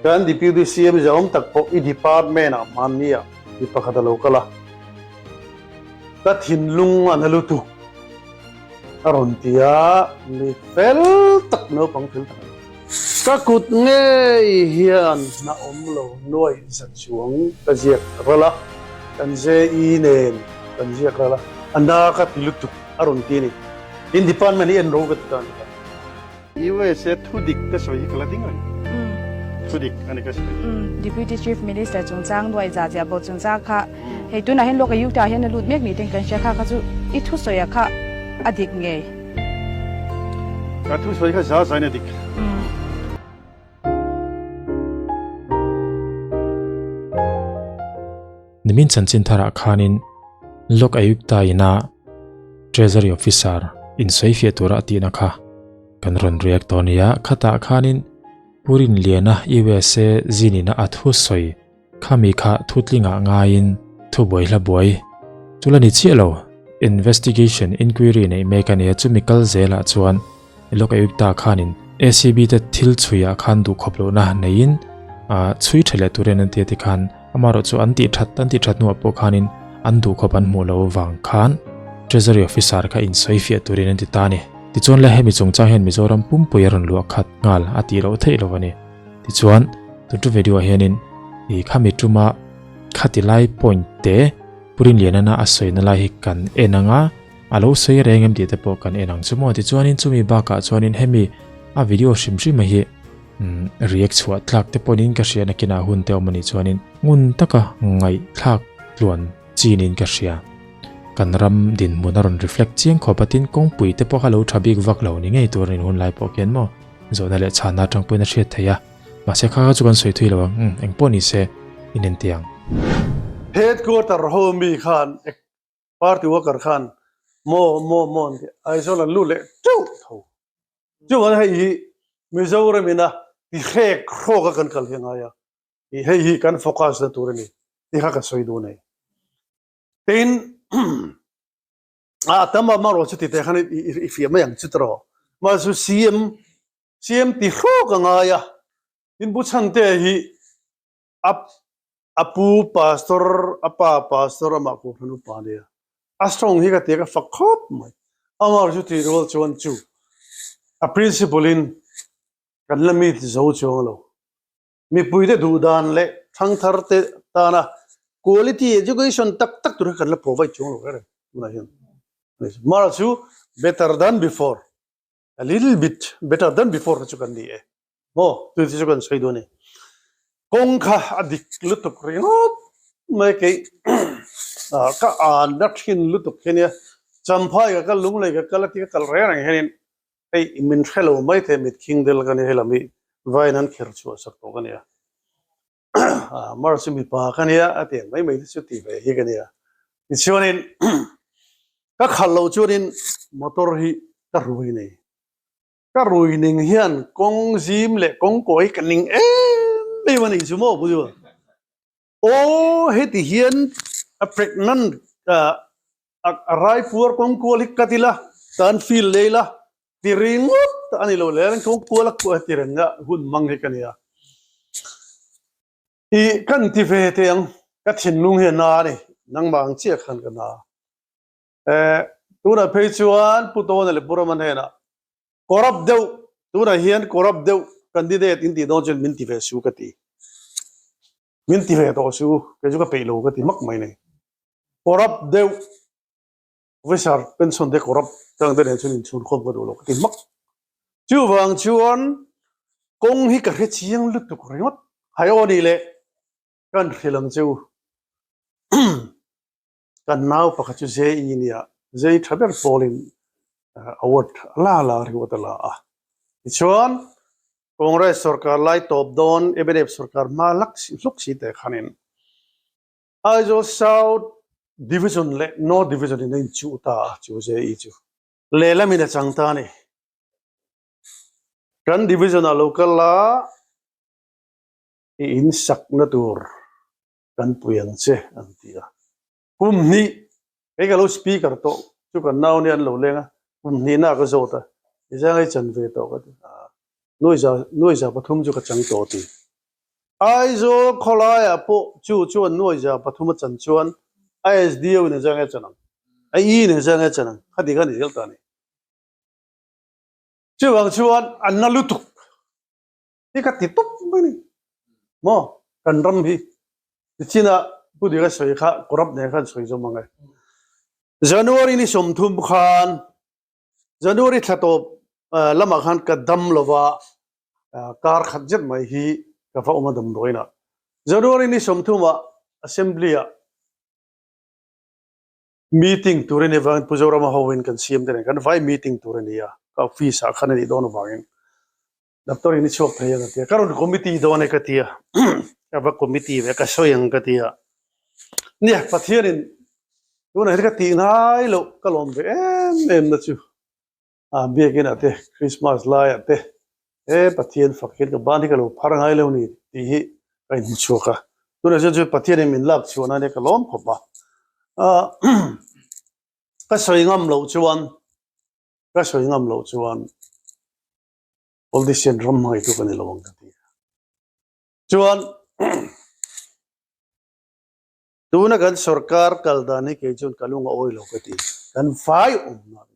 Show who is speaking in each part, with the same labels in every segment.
Speaker 1: Kan Deputy CM zahawm tak pawh i department ah hmanni ah mi pakhat a lo kal a, ka thinlung a na lutuk a rawn ti a, mi fel tak naupang fel tak a ni. Ka kut ngei hian hna awm lo nuaih za chuang ka ziak ral a, kan JE nen kan ziak ral a, a na ka ti lutuk a rawn ti a ni. Tin department hi en ro ka ti ta a ni ta. USA thudik ka sawi hi ka la ding reng. Thudik a ni ka sawi.
Speaker 2: Deputy Chief Minister chungchang nuai za ziah bo chungchang kha hei tunah hian Lok Ayukta ah hian a lut mek ni ten kan hria kha kha chu i thusawi ah kha a dik ngei.
Speaker 1: Ka thusawi kha za zain a dik.
Speaker 3: Nimin chanchin tharah khanin Lok Ayukta ina Treasury Officer insawifiah tura a tihna kha kan rawn react tawh a nia. Khatah khanin Pu Rinliana USA zinina a thusawi khami kha thutlingah ngaiin thubuai hla buai chu la ni chiah lo. Investigation inquiry neih mek a nia chumi kal zelah chuan Lok Ayukta khanin ACB te thil chhuiah khan duhkhawp lohna neiin chhui tha leh turin an ti a tikhan Amaherawhchu an tih that an tih that hnuah pawh khanin an duhkhawp an hmuh loh avang khan Treasury Officer kha insawifiah turin an ti ta a ni. Tichuan le hemi chungchang hian Mizoram pumpui a rawn luah khat nghal a tih loh theih lo a ni. Tichuan tun tu video ah hianin ih khami tuma khati lai point te Pu Rinlianana a sawina lai hi kan en ang a, a lo sawi reng em tih te pawh kan en ang chu maw. Tichuanin chumi bakah chuanin hemi a video hrim hrim a hi Umm react chhuah tlak te pawhin ka hria nakinah hun te awm anih chuanin ngun taka ngaihthlak tluan chinin ka hria. Kan ram dinhmun a rawn reflect chiang khawp a tin kawngpui te pawh kha lo tha bik vak lo ni ngei tur anin hun lai pawh khian maw zawhna leh chhanna atang pawhin a hriat theih a mahse kha kha chu kan sawi thui lo ang umm engpawh ni se inentir ang.
Speaker 1: Headquarter ho mi khan party worker khan maw maw maw an ti Aizawl an lut leh teuh tho. Chuan hei hi Mizoram ina ti hrek hrawk a kan kal hi a ngai a, hei hi kan focus na tur a ni tih kha ka sawi duh nei. Tin, a tam a marawh chu ti teh khan i fiah mai ang chu tawh. Mahse CM, CM ti hrawk a ngai a, tin Pu Chhangte hi a a pu pastor, a pa pastor amah Kohhran upa a nia. A strong hi ka ti a, ka fak khawp mai. Amah chu tih rual chuan chu a principle in kan la mi ti zo chuang lo. Mipuite duh dan leh thangthar te tana quality education tak tak tur hi kan la provide chuang lo reng reng tunah hian. Mara chu better than before. A little bit better than before kha chu kan ni e. Maw tui te chu kan sawi dawn e. Kawng kha a dik lutuk ringawt mai kei ka an na thin lutuk hi nia. Champhai ka kal lunglei ka kal a ti ka kal reng reng hianin hei min hre lo mai thei mit khing del ka nia hei lam hi vain an kher chhuah sak tawh ka nia. Mars chu mipa ka nia a ti ang mai mai te chu ti ve hi ka nia. Tichuanin ka khalh loh chuanin motor hi ka rui nei. Ka rui ning hian kawng zim leh kawng kawi ka ning em em a nih chu maw pu chu. Aw heti hian a pregnant a raipuar kawng kual hi ka ti la, tan feel lei la ti ringawt a ni lo le, kawng kual a kuah ti reng a hun hmang hi ka nia. I kan ti ve teh ang, ka thinlung hi a na a ni, nangmah ang chiah khan ka na. Eh, tunah phei chuan Pu Tawna leh Pu Rama hnenah corrupt deuh, tunah hian corrupt deuh candidate in tih dawn chuan min ti ve su ka ti. Min ti ve tawh su, kei chu ka peih lo ka ti hmak mai nei. Corrupt deuh officer pension te corrupt tang te nen chuan inchhun khawm ka duh lo ka ti hmak. Chuvang chuan kawng hi ka hre chiang lutuk ringawt. Hai aw nih leh kan hrilh ang che u. Kan nau pakhat chu JE nia, JE tha ber pawlin award a la la ringawt a la a. Tichuan Congress sorkar lai tawp dawn mnf sorkar hma lak hluk si teh khanin Aizawl South Division leh North Division in a inchuh ta a chu JE chu. Lehlamin a chang ta a ni. Kan division ah lo kal a i insakna tur kan pui ang che an ti a. Kum hnih kei ka lo speaker tawh chu kan nau nia an lo leng a, kum hnihna ka zawt a, i zang ei chan ve tawh ka ti a, nuaiza nuaiza pathum chu ka chang tawh ti. Aizawl khawlaiah pawh chu chuan nuai 300 a chan chuan a SDO in engzah nge a chan ang? A E in engzah nge a chan ang? Khati kha a ni zel ta a ni. Chuvang chuan a na lutuk hi ka ti tawp mai ni. Maw kan ram hi tichina Pu Dika sawi kha corrupt nen khan sawi zawm ang e. January ni 30 khan January thla tawp lamah khan ka dam lova kar khat zet mai hi ka va awm a damdawiinah. January ni 30 ah Assembly ah meeting tur a nih avangin Pu Zorama hoin kan siam te nen kan vai meeting tur a ni a, ka office ah khan a nih dawn avangin doctor in i chhuak thei ang a ti a, ka rawn committee dawn e ka ti a, ka va committee ve ka sawi ang ka ti a, nia Pathianin tunah hian ka tih ngai loh ka lawm ve em em na chu. A biakin ah te Christmas lai ah te he Pathian fak hian ka ban hi ka lo phar ngai lo ni tih hi ka inhmu chhuak a. Tunah chuan chu Pathian in min lak chhuah nan hi ka lawm khawp a. Ka sawi ngam loh chuan ka sawi ngam loh chuan politician ram hmangaihtu ka ni lo ang ka ti a. Chuan tuna kan sorkar kal dan hi kei chuan ka lung a awi lo ka ti. Kan vai awmna.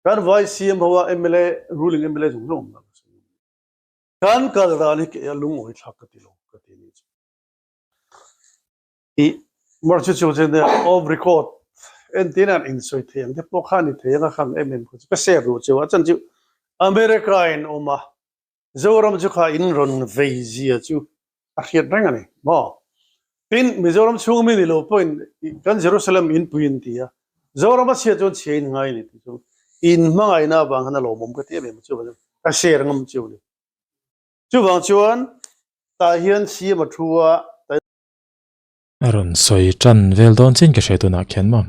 Speaker 1: Kan vai CM ho a mla ruling mla zawng zawng awm dan kan kal dan hi kei a lungawi thlak ka ti lo ka ti ni chu. I mar chu chu chen off record entin an insawi thei ang te pawh kha ni thei ang a khang em em kha chu ka share duh cheu a chan chu America in awm a Zoram chu kha in rawn vei zia chu a hriat reng a ni maw? Tin, Mizoram chhung mi ni lo pawhin kan Jerusalem inpui in ti a, Zoram a chhia chuan chhia in ngai a ni tih chu in hmangaihna avang khan a lawmawm ka ti em em a, chuvang chuan ka share ngam chiu a ni. Chuvang chuan tah hian CM a thu a, tah
Speaker 3: A rawn sawi tan vel dawn chin ka hria tunah khian maw?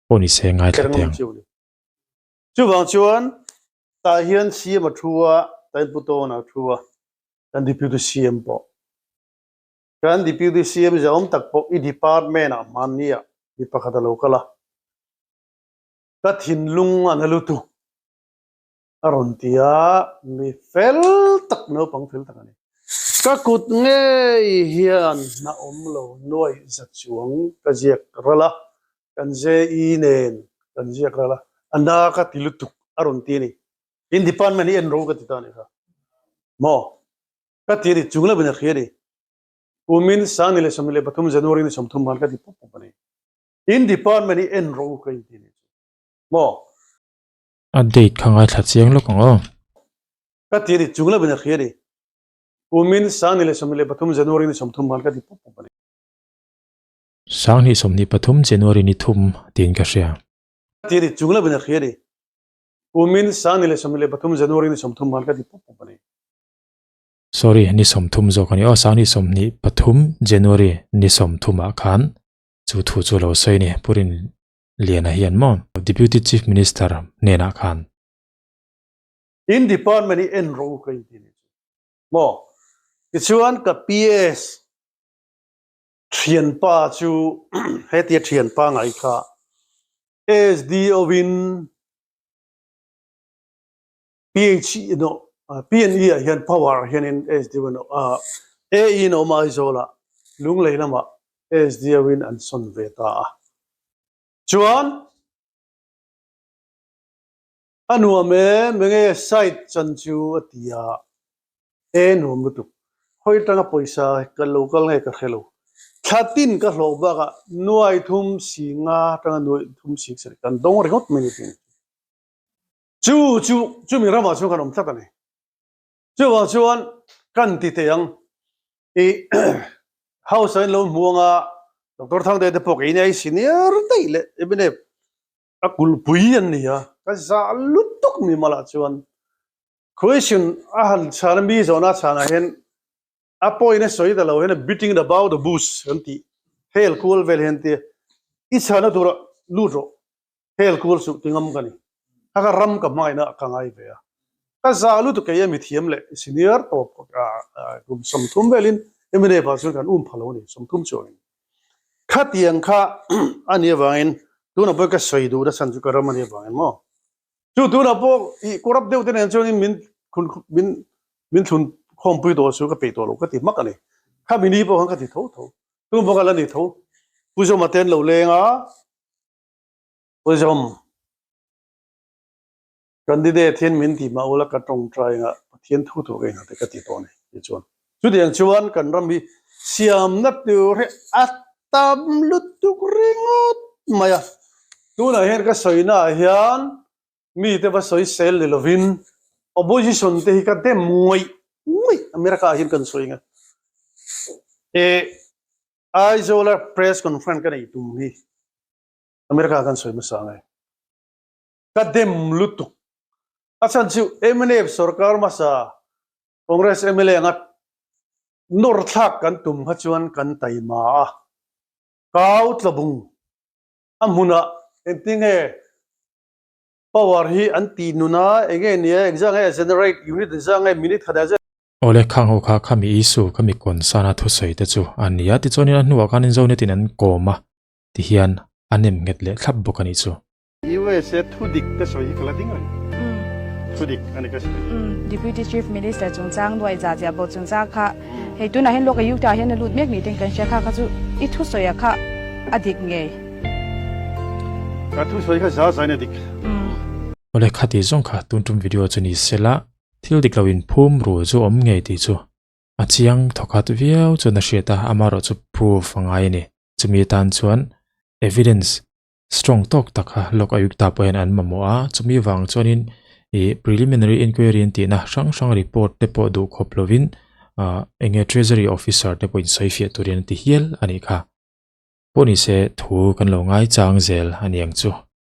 Speaker 3: Pawh ni se ngaithla teh ang.
Speaker 1: Chuvang chuan Tah hian CM a thu a, Tain Pu Tawna a thu a, kan Deputy CM pawh. Kan Deputy CM zahawm tak pawh i department ah hmanni ah mi pakhat a lo kal a, ka thinlung a na lutuk a rawn ti a, mi fel tak, naupang fel tak a ni. Ka kut ngei hian hna awm lo nuai za chuang ka ziak ral a, kan JE nen kan ziak ral a, a na ka ti lutuk a rawn ti a ni. In department hi en ro ka ti ta a ni kha. Maw? Ka ti a ni, chung lam in a hria a ni. Kumin 2023 January ni 30 khan ka ti pup pup a ni. In department hi en ro ka inti a ni chu. Maw?
Speaker 3: A date kha ngaithla chiang lawk ang aw.
Speaker 1: Ka ti a ni, chung lam in a hria a ni. Kumin 2023 January ni 30 khan ka ti pup pup a ni.
Speaker 3: 2023 January ni thum tiin ka hria.
Speaker 1: Ti a ni, chung lovin a hria a ni. Kumin 2023 January ni 30 khan ka ti pup pup a ni.
Speaker 3: Sorry, ni 30 zawk a ni aw, 2023 January ni 30 ah khan chu thu chu lo sawi a ni, Pu Rinliana hian maw Deputy Chief Minister hnenah khan.
Speaker 1: In department hi en rawh u ka inti a ni chu maw? Tichuan ka PS Thianpa chu hetia thianpa ngai kha SDO in PH no PNE ah hian power ah hianin SDO in AE in a awm a Aizawl ah Lunglei lamah SDO in an sawn ve ta a chuan A nuam e, menge site chan chu a ti a, e nuam lutuk. Hawi atanga pawisa ka lo kal nge ka hre lo. Thla tin ka hlawh bakah nuai thum si nga atanga nuai thum si sarih kan dawng ringawt mai ni tin. Chu chu chumi ramah chuan kan awm tlat a ni. Chuvang chuan kan ti teh ang i house ah in lo hmu anga Doctor Thangte te pawh keini ai senior daih leh MNF A kulhpui an ni a, ka zah lutuk mi malah chuan question a han chhan a mi zawhna a chhanah hian a point a sawi ta lo hian a beating about the bush kan tih hel kual vel hian tia i chhana tura lut rawh hel kual suh ti ngam ka ni kha ka ram ka hmangaihna ka ngai ve a ka zah lutuk kei a mithiam leh senior tawp kum 30 velin MNF ah chuan kan um pha lo a ni 30 chuangin Khatiang kha a nih avangin tunah pawh ka sawi duh na chhan chu ka ram a nih avangin maw? Chu tunah pawh i corrupt deuh te nen chuanin min min min thlun Khawmpui tawh chu ka peih tawh lo ka ti hmak a ni. Khami ni pawh khan ka ti tho tho. Tun pawh ka la ni tho. Pu Zawma te an lo leng a, Pu Zawm, candidate hian min ti mah ula ka tawngtai anga Pathian thu thu ka inha te ka ti tawh a ni ti chuan. Chutiang chuan kan ram hi siamna tur hi a tam lutuk ringawt mai a. Tunah hian ka sawina ah hian mite va sawi sel ni lovin opposition te hi ka dem ngawih ngawih America ah hian kan sawi nge e Aizawl a press conference ka nei tum hi America ah kan sawi hmasa nge ka dem lutuk a chhan chu mnf sorkar hmasa Congress mla anga nawr thlak kan tum kha chuan kan taima a kau tlabung a hmunah engtinge Power hi an tih nun a, enge nia, engzah nge generate unit engzah nge minute khat ah zet.
Speaker 3: Awle khang ho kha khami Isu khami concern a thusawi te chu a ni a, tichuanin a hnuah khanin Zonet in an kawm a tihian a nem nghet leh thlap bawk a nih chu.
Speaker 1: USA thu dik te sawi hi ka la ding reng. Thu dik a ni ka sawi.
Speaker 2: Deputy Chief Minister chungchang nuai za zia bo chungchang kha hei tunah hian Lok Ayukta ah hian a lut mek ni ten kan hria kha kha chu i thusawi ah kha a dik ngei.
Speaker 1: Ka thusawi kha za zain a dik.
Speaker 3: Awle khati zawng kha tun tum video chu ni sela thil dik lo in phum ru chu awm ngei tih chu a chiang thawkhat viau chuan a hriat a amaherawh chu proof a ngai a ni chumi atan chuan evidence strong tawk tak kha Lok Ayukta pawh hian an mamawh a chumi vang chuanin ih preliminary inquiry an tihna hrang hrang report te pawh duh khawp lovin ah eng nge treasury officer te pawh insawifiah turin an ti hial a nih kha. Pawh ni se thu kan lo ngai chang zel a ni ang chu.